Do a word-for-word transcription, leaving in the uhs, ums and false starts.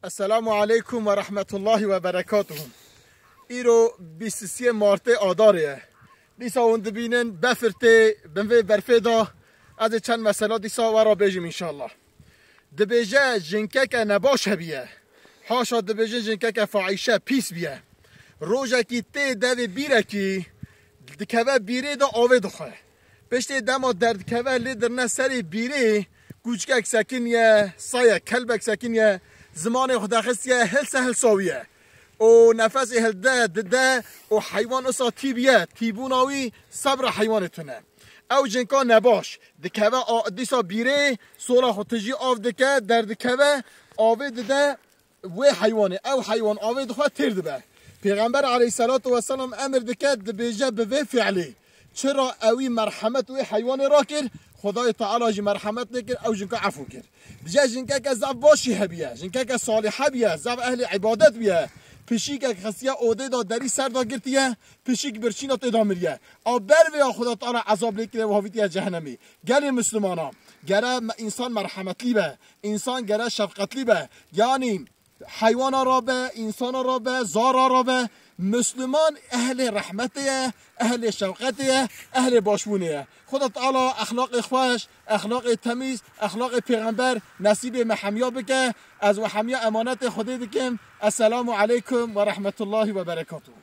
Esselamu aleykum ve rahmetullahi ve berekatuhu. Îro bîst û sê Martê Adarê ye. Dîsa hûn dibînin befir tê bin vê berfê de. Ez ê çend mesela dîsa we re bêjim înşallah. Dibêje jinkeke nebaş hebiye. Haşa dibêjin jinkeke faîşe pîs biye. Rojekî tê devê bîrekî dikeve bîrê de avê dixwe. Piştê dema derdikeve lê dirne serê bîrê, kûçkek sekiniye, saye kelbek sekiniye, zimanê xwe daxistiye, hilse hilsa wî ye. Û nefesê hilde, dide û heywan usa tîbiye, tîbûna wî sebra heywanê tune. Ew jinka nebaş, dikeve a-, dîsa bîrê, sola xwe tijî av dike, derdikeve, avê dide, wê heywanê, ew heywan avê dixwe têr dibe. Pêxember aleyhisselatu vesselam emir dike, dibêje bi vê fiilê. Çira ewî merhemet wê heywanê rakir, Xwedayê Teala jî merhemet nekir, ew jinka efû kir. Dije jinkeke zaf başî hebiye, jinkeke salîhe biye, zaf ehlê îbadet biye. Pişîkek xistiye odê da derî ser da girtiye, pişîk birçîna tê da miriye. A ber vê ya Xweda Teala ezab lê kire û havîtiye cehennemî. Gelê Mislimana, gere me-, însan merhemetlî be, însan gere şefqetlî be. Yanî heywana ra be, însana ra be, zara ra be, Misliman ehlê rehmetê ye, ehlê şefqetê ye, ehlê başbûnê ye. Xweda Teala exlaqê xweş, exlaqê temîz, exlaqê pêxember nesîbê me hemiya bike. Ez we hemiya emanetê Xwedê dikim. Esselamu aleykum ve rahmetullahi ve berekatuhu.